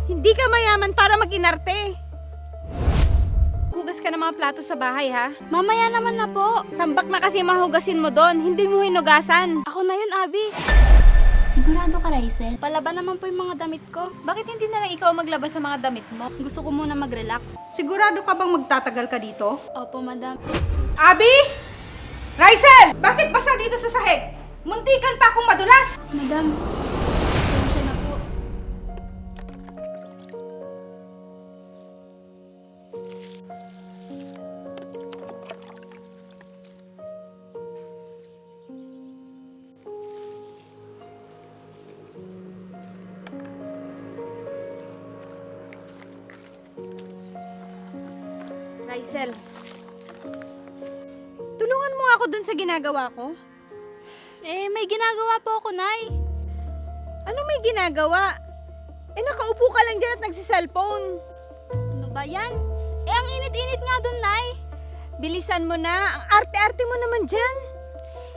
Hindi ka mayaman para mag-inarte. Hugas ka ng mga plato sa bahay, ha? Mamaya naman na po. Tambak na kasi mahugasin mo doon, hindi mo hinugasan. Ako na yun, Abi. Sigurado ka, Raizel? Palaban naman po yung mga damit ko. Bakit hindi na lang ikaw maglabas sa mga damit mo? Gusto ko muna mag-relax. Sigurado ka bang magtatagal ka dito? Opo, madam. Abi! Raizel! Bakit basa dito sa sahig? Muntikan pa akong madulas! Madam, pasensya na po. Raizel, tulungan mo ako dun sa ginagawa ko. May ginagawa po ako, Nay. Ano may ginagawa? Nakaupo ka lang dyan at nagsiselfone. Ano ba yan? Ang init-init nga dun, Nay. Bilisan mo na, ang arte-arte mo naman dyan.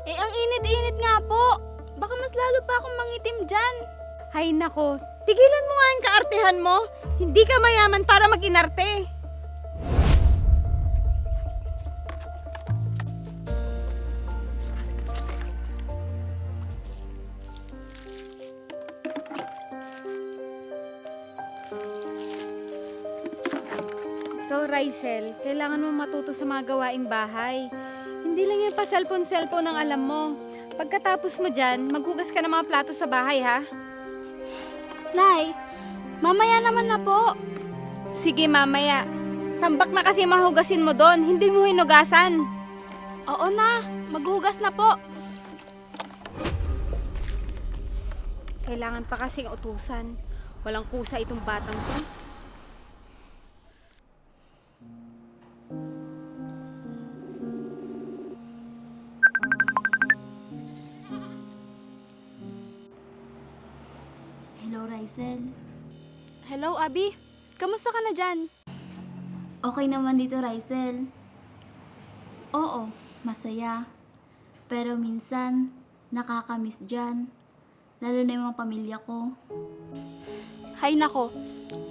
Ang init-init nga po. Baka mas lalo pa akong mangitim dyan. Hay nako, tigilan mo nga yung kaartehan mo. Hindi ka mayaman para mag-inarte. Ikaw, Raizel, kailangan mo matuto sa mga gawaing bahay. Hindi lang yung pa-cellphone ang alam mo. Pagkatapos mo dyan, maghugas ka ng mga plato sa bahay, ha? Nay, mamaya naman na po. Sige, mamaya. Tambak na kasi mahugasin mo doon, hindi mo hinugasan. Oo na, maghugas na po. Kailangan pa kasing utusan. Walang kusa itong batang to. Hello, Raizel. Hello, Abi. Kamusta ka na dyan? Okay naman dito, Raizel. Oo, masaya. Pero minsan, nakakamiss dyan. Lalo na yung mga pamilya ko. Hay nako,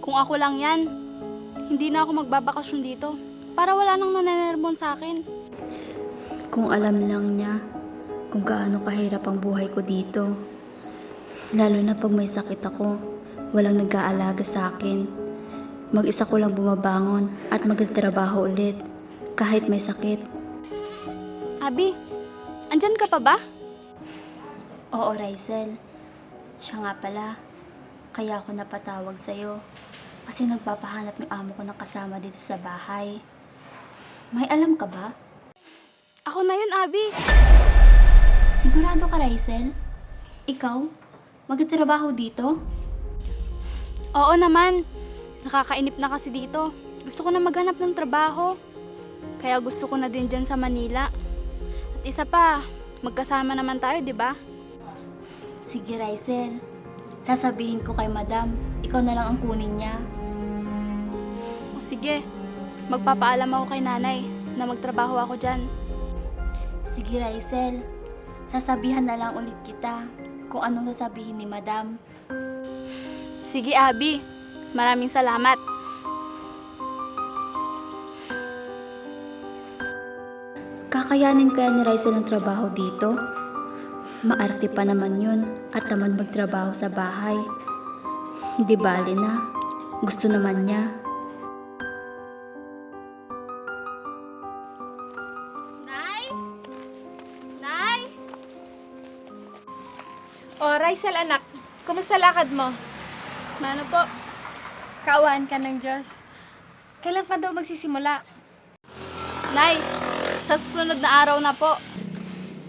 kung ako lang yan, hindi na ako magbabakasyon dito. Para wala nang nananermon sa akin. Kung alam lang niya kung gaano kahirap ang buhay ko dito. Lalo na pag may sakit ako, walang nag-aalaga sa akin. Mag-isa ko lang bumabangon at magtatrabaho ulit kahit may sakit. Abi, andyan ka pa ba? Oo, Raizel. Siya nga pala. Kaya ako napatawag sa'yo. Kasi nagpapahanap yung amo ko ng kasama dito sa bahay. May alam ka ba? Ako na yun, Abi. Sigurado ka, Raizel? Ikaw? Magtatrabaho dito? Oo naman. Nakakainip na kasi dito. Gusto ko na maghanap ng trabaho. Kaya gusto ko na din dyan sa Manila. At isa pa, magkasama naman tayo, di ba? Sige, Raizel. Sasabihin ko kay Madam, ikaw na lang ang kunin niya. O sige, magpapaalam ako kay nanay na magtrabaho ako dyan. Sige, Raizel. Sasabihan na lang ulit kita kung anong sasabihin ni Madam. Sige, Abi. Maraming salamat. Kakayanin kaya ni Raizel ang trabaho dito? Maarte pa naman yun at tamad magtrabaho sa bahay. Hindi bali na. Gusto naman niya. Nay? Nay? O, Raizel anak, kumusta lakad mo? Ano po? Kaawaan ka ng Diyos. Kailan pa daw magsisimula? Nay, sa susunod na araw na po.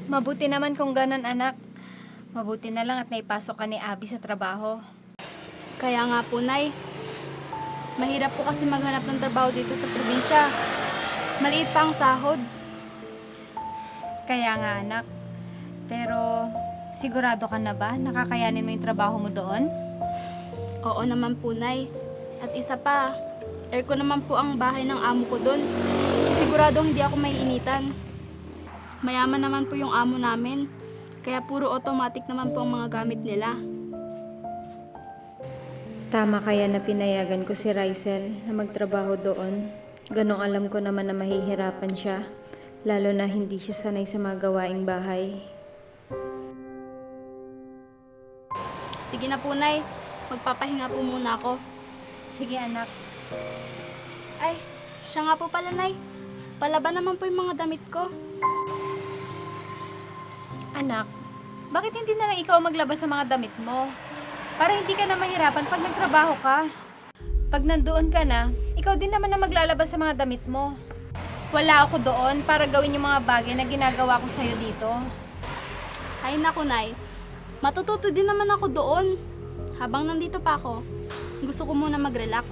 Mabuti naman kung ganon, anak. Mabuti na lang at naipasok ka ni Abby sa trabaho. Kaya nga po, Nay. Mahirap po kasi maghanap ng trabaho dito sa probinsya. Maliit pa ang sahod. Kaya nga, anak. Pero, sigurado ka na ba? Nakakayanin mo yung trabaho mo doon? Oo naman po, Nay. At isa pa, aircon naman po ang bahay ng amo ko doon. Siguradong hindi ako maiinitan. Mayaman naman po yung amo namin. Kaya puro automatic naman po ang mga gamit nila. Tama kaya na pinayagan ko si Rysel na magtrabaho doon. Ganong alam ko naman na mahihirapan siya, lalo na hindi siya sanay sa mga gawaing bahay. Sige na po, Nay. Magpapahinga po muna ako. Sige anak. Ay, siya nga po pala, Nay. Palaban naman po yung mga damit ko. Anak, bakit hindi na lang ikaw maglabas sa mga damit mo? Para hindi ka na mahirapan pag nagtrabaho ka. Pag nandoon ka na, ikaw din naman na maglalabas sa mga damit mo. Wala ako doon para gawin yung mga bagay na ginagawa ko sa'yo dito. Ay, naku, Nay. Matututo din naman ako doon. Habang nandito pa ako, gusto ko muna mag-relax.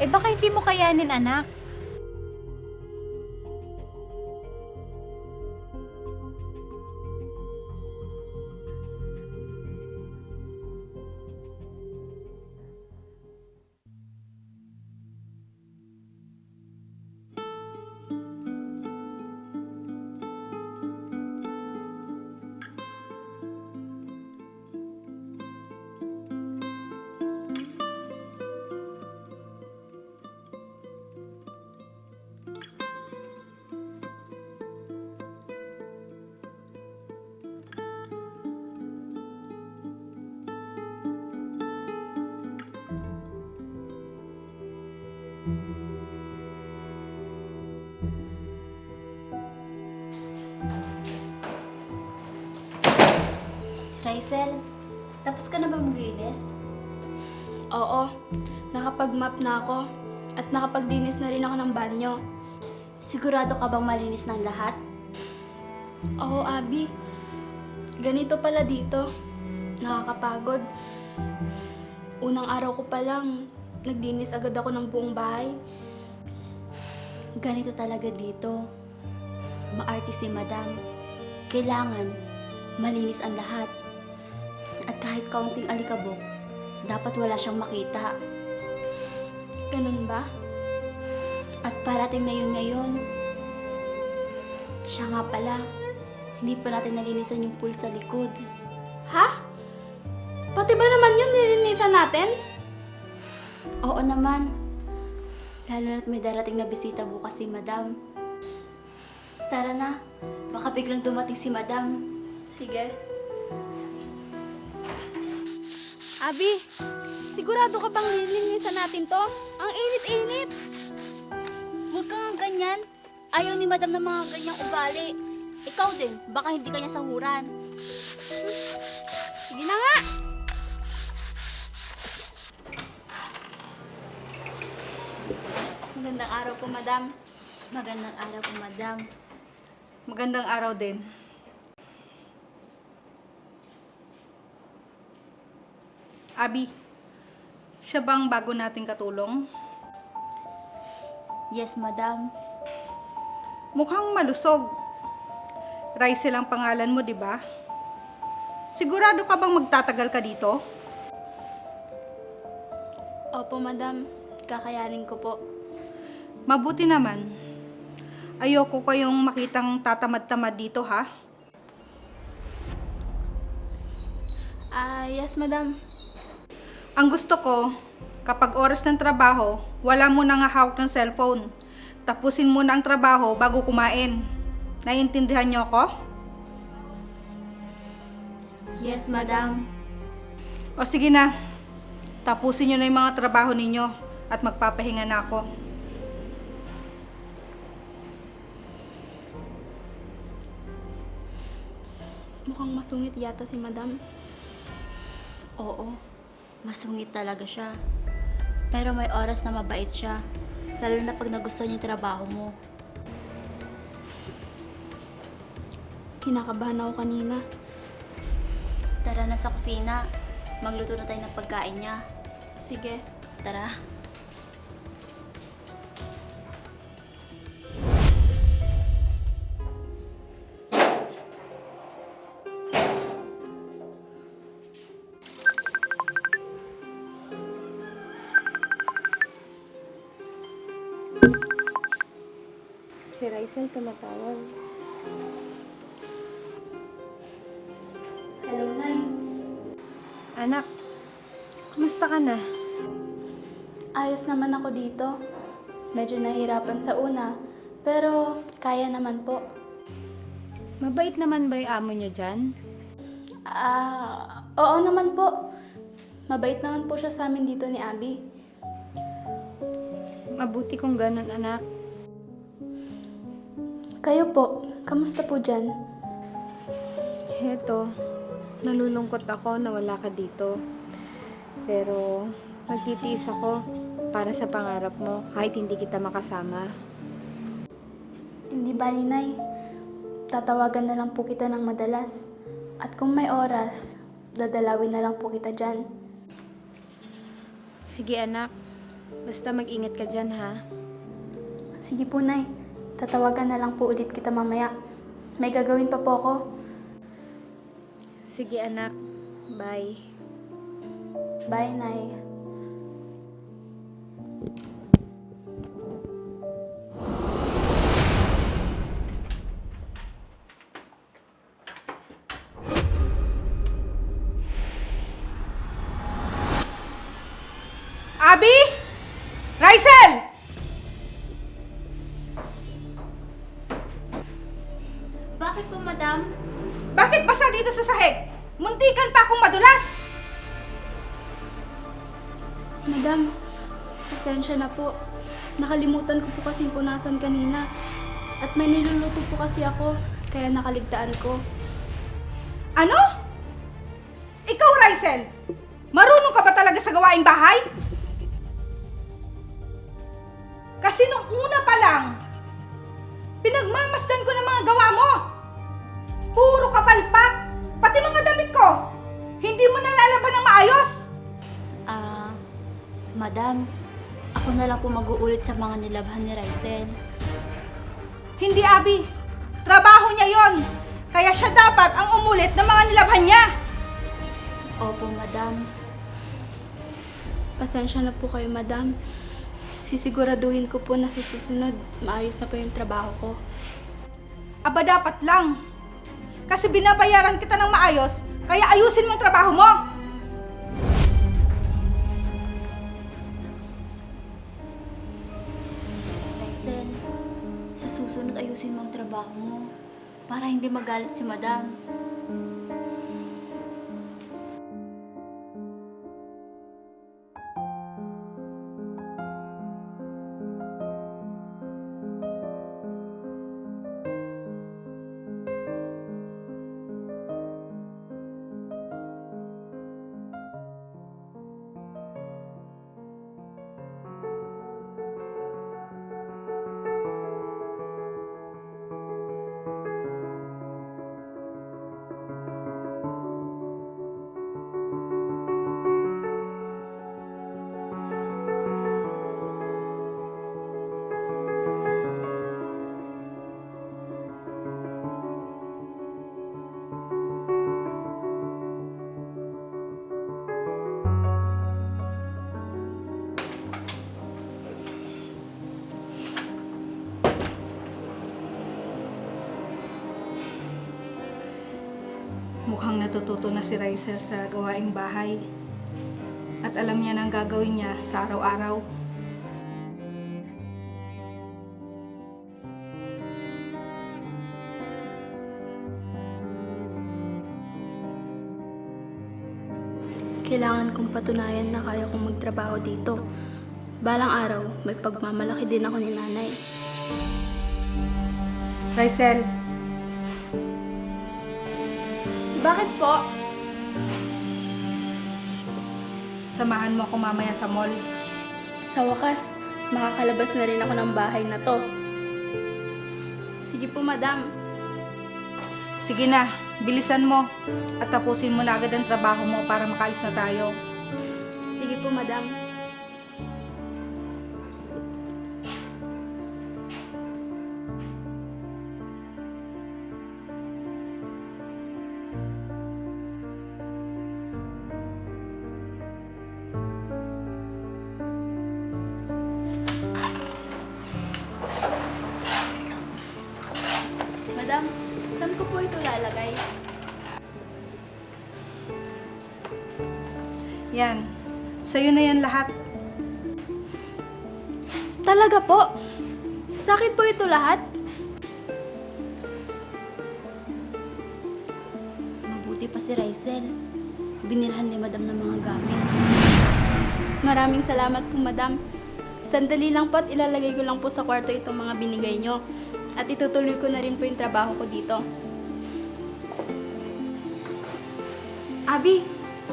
Eh baka hindi mo kayanin, anak. Rysel, tapos ka na ba maglinis? Oo, nakapag-map na ako at nakapag-linis na rin ako ng banyo. Sigurado ka bang malinis ng lahat? Oo, Abby. Ganito pala dito. Nakakapagod. Unang araw ko pa lang, naglinis agad ako ng buong bahay. Ganito talaga dito. Maarte si Madam. Kailangan malinis ang lahat. At kahit kaunting alikabok, dapat wala siyang makita. Ganun ba? At parating na yun ngayon. Siya nga pala, hindi pa natin nalinisan yung pool sa likod. Ha? Pati ba naman yun nilinisan natin? Oo naman. Lalo na't may darating na bisita bukas si Madam. Tara na, baka biglang dumating si Madam. Sige. Abby, sigurado ka bang nilinisan natin to? Ang init-init. Huwag kang ganyan. Ayaw ni Madam ng mga ganyang ugali. Ikaw din, baka hindi kanya sahuran. Sige na nga. Magandang araw po, Madam. Magandang araw po, Madam. Magandang araw din. Abi, siya bang bago nating katulong? Yes, Madam. Mukhang malusog. Rysel ang pangalan mo, di ba? Sigurado ka bang magtatagal ka dito? Opo, Madam. Kakayanin ko po. Mabuti naman. Ayoko kayong makitang tatamad-tamad dito, ha? Yes, Madam. Ang gusto ko, kapag oras ng trabaho, wala mo nang hawak ng cellphone. Tapusin mo na ang trabaho bago kumain. Naiintindihan niyo ako? Yes, Madam. O sige na, tapusin niyo na yung mga trabaho ninyo at magpapahinga na ako. Mukhang masungit yata si Madam. Oo, masungit talaga siya. Pero may oras na mabait siya. Lalo na pag nagustuhan niya yung trabaho mo. Kinakabahan ako kanina. Tara na sa kusina. Magluto na tayo ng pagkain niya. Sige. Tara. Si Rysel tumatawag. Hello, Nay. Anak, Kamusta ka na? Ayos naman ako dito. Medyo nahihirapan sa una, pero kaya naman po. Mabait naman ba yung amo niyo dyan? Oo naman po. Mabait naman po siya sa amin dito ni Abby. Mabuti kung ganun, anak. Kayo po, kamusta po dyan? Heto, nalulungkot ako na wala ka dito. Pero magtitiis ako para sa pangarap mo kahit hindi kita makasama. Hindi bali, Nay. Tatawagan na lang po kita ng madalas. At kung may oras, dadalawin na lang po kita dyan. Sige anak, basta mag-ingat ka dyan ha. Sige po, Nay. Tatawagan na lang po ulit kita mamaya. May gagawin pa po ako. Sige anak, bye. Bye, Nay. Abby? Rysel! Bakit po, madam? Bakit basa dito sa sahig? Muntikan pa akong madulas! Madam, pasensya na po. Nakalimutan ko po kasing punasan kanina. At may niluluto po kasi ako, kaya nakaligtaan ko. Ano? Ikaw, Rysel? Marunong ka ba talaga sa gawaing bahay? Kasi nung una pa lang, pinagmamasdan ko ng mga gawa mo. Puro kapalpak, pati mga damit ko. Hindi mo nalalaban ng maayos. Madam, ako na lang po mag-uulit sa mga nilabhan ni Rysel. Hindi, Abby. Trabaho niya yon. Kaya siya dapat ang umulit ng mga nilabhan niya. Opo, madam. Pasensya na po kayo, madam. Sisiguraduhin ko po na sa susunod, maayos na po yung trabaho ko. Aba, dapat lang. Kasi binabayaran kita ng maayos, kaya ayusin mo ang trabaho mo. Rysel, sa susunod ayusin mo ang trabaho mo para hindi magalit si madam. Mukhang natututo na si Rysel sa gawaing bahay. At alam niya na ang gagawin niya sa araw-araw. Kailangan kong patunayan na kaya kong magtrabaho dito. Balang araw, may pagmamalaki din ako ni nanay. Rysel, Bakit po? samahan mo ako mamaya sa mall. Sa wakas, makakalabas na rin ako ng bahay na to. Sige po, madam. Sige na, bilisan mo. At tapusin mo na agad ang trabaho mo para makaalis na tayo. Sige po, madam. Madam, saan ko po ito lalagay? Yan, Sa'yo na yan lahat. Talaga po? Sa akin po ito lahat? Mabuti pa si Rysel. Binilhan ni Madam ng mga gamit. Maraming salamat po, madam. Sandali lang po at ilalagay ko lang po sa kwarto itong mga binigay nyo. At itutuloy ko na rin po yung trabaho ko dito. Abi,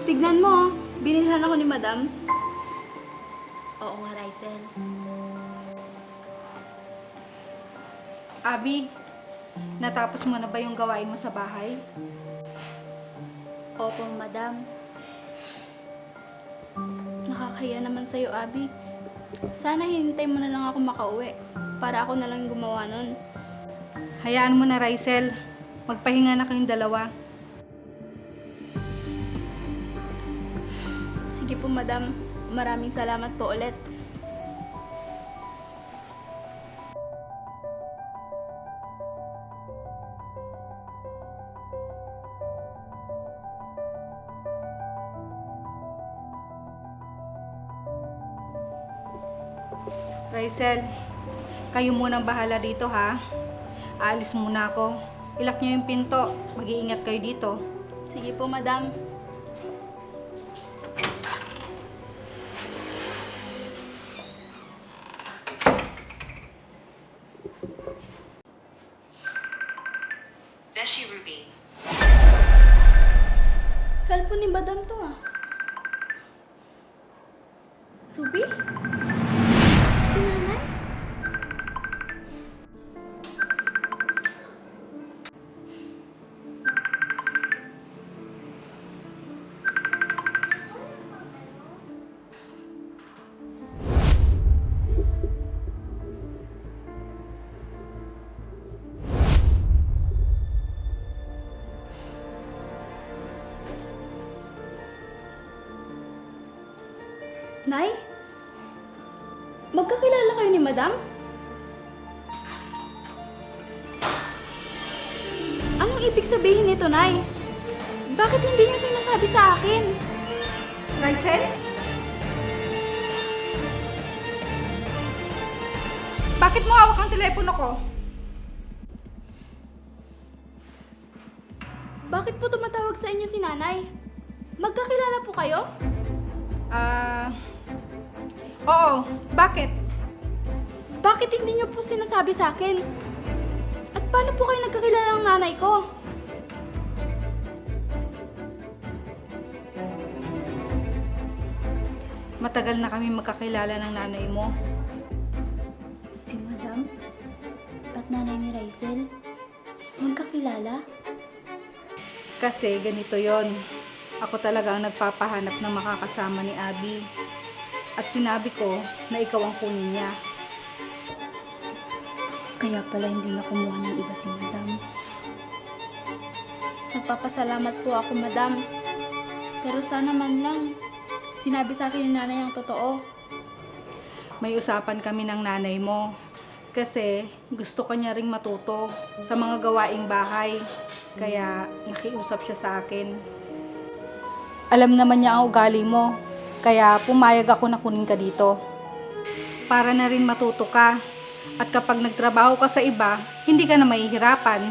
tignan mo oh. Binilhan ako ni madam. Oo nga, Rysel. Abi, natapos mo na ba yung gawain mo sa bahay? Opo, Madam. Nakakahiya naman sa'yo, Abi. Sana hinintay mo na lang ako makauwi para ako na lang gumawa nun. Hayaan mo na, Rysel. Magpahinga na kayong dalawa. Sige po, madam. Maraming salamat po ulit. Rysel, kayo munang bahala dito ha. Aalis muna ako. Ilak niyo yung pinto. Mag-iingat kayo dito. Sige po, madam. Beshi Ruby. Cellphone ni madam to ah. Ruby? Si nanay? Nay? Magkakilala kayo ni madam? Anong ibig sabihin nito, Nay? Bakit hindi niyo sinasabi sa akin? Rysel? Bakit mo hawak ang telepono ko? Bakit po tumatawag sa inyo si nanay? Magkakilala po kayo? Oo. Bakit? Bakit hindi niyo po sinasabi sa akin? At paano po kayo nagkakilala ng nanay ko? Matagal na kami magkakilala ng nanay mo. Si Madam at nanay ni Rysel, magkakilala? Kasi ganito yon. Ako talaga ang nagpapahanap ng makakasama ni Abby. At sinabi ko na ikaw ang kunin niya. Kaya pala hindi na kumuha ng iba si Madam. Nagpapasalamat po ako, madam. Pero sana man lang, sinabi sa akin ni nanay ang totoo. May usapan kami ng nanay mo. Kasi gusto ko niya ring matuto sa mga gawaing bahay. Kaya nakiusap siya sa akin. Alam naman niya ang ugali mo. Kaya pumayag ako na kunin ka dito. Para na rin matuto ka. At kapag nagtrabaho ka sa iba, hindi ka na mahihirapan.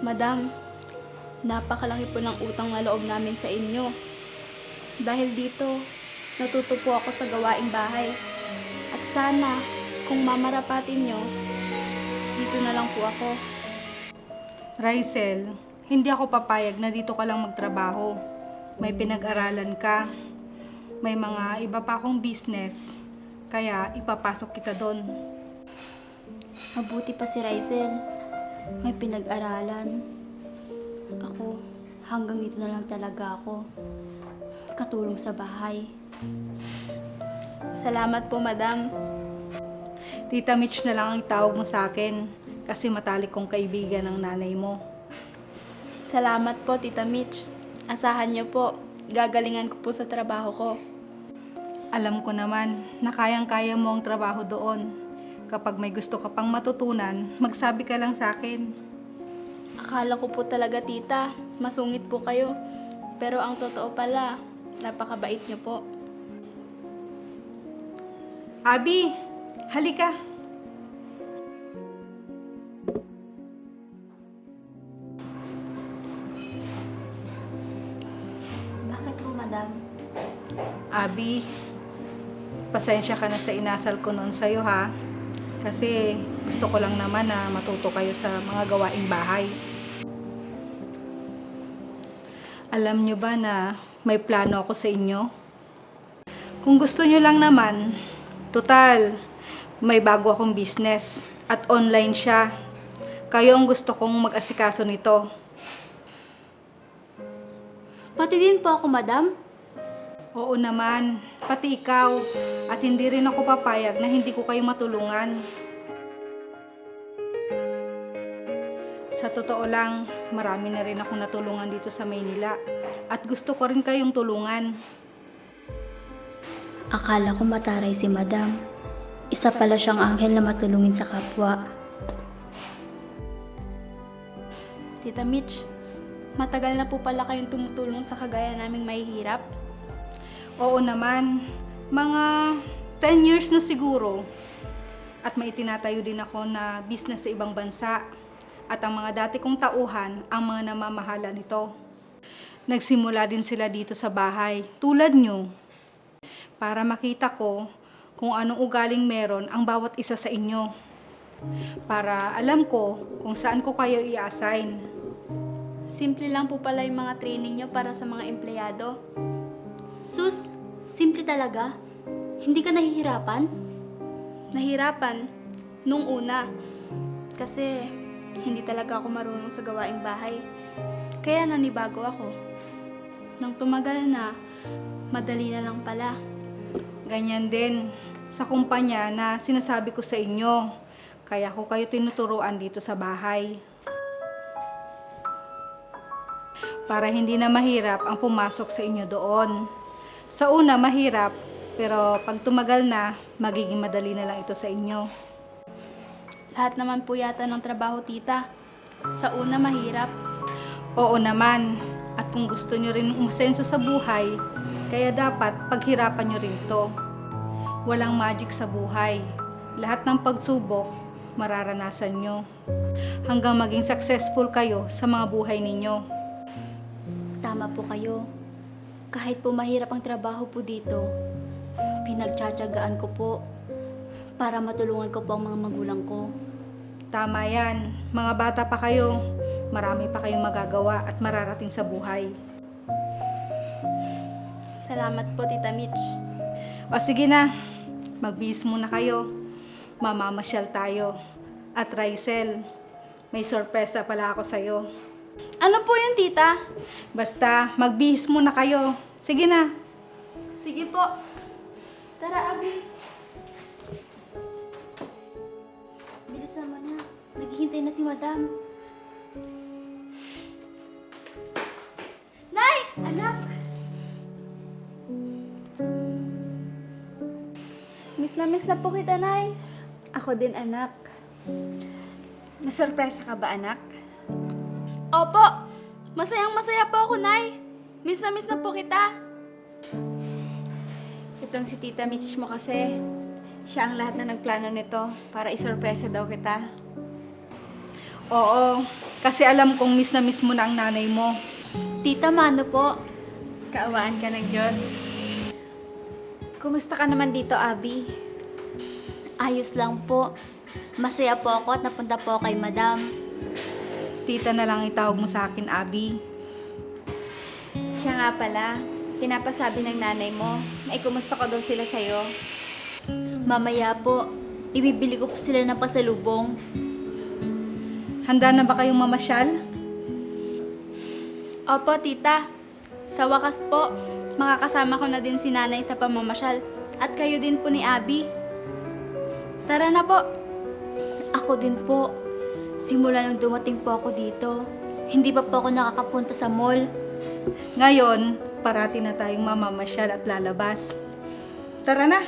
Madam, napakalaki po ng utang na loob namin sa inyo. Dahil dito, natuto po ako sa gawaing bahay. At sana, kung mamarapatin nyo, dito na lang po ako. Rysel, hindi ako papayag na dito ka lang magtrabaho. May pinag-aralan ka. May mga iba pa akong business. Kaya ipapasok kita doon. Mabuti pa si Rysel. May pinag-aralan. Ako, hanggang dito na lang talaga ako. Katulong sa bahay. Salamat po, madam. Tita Mitch na lang ang tawag mo sa akin. Kasi matalik kong kaibigan ng nanay mo. Salamat po, Tita Mitch. Asahan niyo po, gagalingan ko po sa trabaho ko. Alam ko naman na kayang-kaya mo ang trabaho doon. Kapag may gusto ka pang matutunan, magsabi ka lang sa akin. Akala ko po talaga, tita, masungit po kayo. Pero ang totoo pala, Napakabait niyo po. Abby, halika. Bakit po, madam? Abby, pasensya ka na sa inasal ko noon sa'yo ha. Kasi gusto ko lang naman na matuto kayo sa mga gawaing bahay. Alam nyo ba na may plano ako sa inyo? Kung gusto nyo lang naman, total, may bago akong business at online siya. Kayo ang gusto kong mag-asikaso nito. Pati din po ako, madam. Oo naman, pati ikaw. At hindi rin ako papayag na hindi ko kayo matulungan. Sa totoo lang, marami na rin ako natulungan dito sa Maynila. At gusto ko rin kayong tulungan. Akala ko mataray si madam. Isa pala siyang anghel na matulungin sa kapwa. Tita Mitch, matagal na po pala kayong tumutulong sa kagaya naming mahihirap. Oo naman, mga 10 years na siguro. At may itinatayo din ako na business sa ibang bansa. At ang mga dati kong tauhan ang mga namamahala nito. Nagsimula din sila dito sa bahay, tulad nyo. Para makita ko kung anong ugaling meron ang bawat isa sa inyo. Para alam ko kung saan ko kayo i-assign. Simple lang po pala yung mga training nyo para sa mga empleyado. Sus, simple talaga. Hindi ka nahihirapan? Nahirapan nung una kasi hindi talaga ako marunong sa gawaing bahay. Kaya nanibago ako. Nang tumagal na, madali na lang pala. Ganyan din sa kumpanya na sinasabi ko sa inyo. Kaya ko kayo tinuturuan dito sa bahay. Para hindi na mahirap ang pumasok sa inyo doon. Sa una mahirap, pero pag tumagal na, magiging madali na lang ito sa inyo. Lahat naman po yata ng trabaho, tita. Sa una, mahirap. Oo naman. At kung gusto nyo rin umasenso sa buhay, kaya dapat paghirapan nyo rin to. Walang magic sa buhay. Lahat ng pagsubok, mararanasan nyo. Hanggang maging successful kayo sa mga buhay ninyo. Tama po kayo. Kahit po mahirap ang trabaho po dito, pinagtsatsagaan ko po para matulungan ko po ang mga magulang ko. Tama yan. Mga bata pa kayo. Marami pa kayong magagawa at mararating sa buhay. Salamat po, Tita Mitch. O sige na, magbihis muna kayo. Mamamasyal tayo. At Rysel, may sorpresa pala ako sa'yo. Ano po yun, tita? Basta, magbihis muna kayo. Sige na. Sige po. Tara, Abby. Bilis naman na. Naghihintay na si madam. Nay! Anak! Miss na po kita, Nay. Ako din, anak. Nasurpresa ka ba, anak? Opo! Masayang masaya po ako, Nay. Miss na po kita. Itong si Tita Mitch mo kasi, siya ang lahat na nagplano nito para isurpresa daw kita. Oo, kasi alam kong miss na miss mo na ang nanay mo. Tita, Mano po. Kaawaan ka ng Diyos. Kumusta ka naman dito, Abby? Ayos lang po. Masaya po ako at napunta po kay madam. Tita na lang itawag mo sa akin, Abby. Siya nga pala, pinapasabi ng nanay mo na ikumusta ko daw sila sa'yo. Mamaya po, ibibili ko po sila ng pasalubong. Handa na ba kayong mamasyal? Opo, tita. Sa wakas po, makakasama ko na din si nanay sa pamamasyal. At kayo din po ni Abby. Tara na po. Ako din po. Simula nung dumating po ako dito, hindi pa po ako nakakapunta sa mall. Ngayon, parati na tayong mamamasyal at lalabas. Tara na!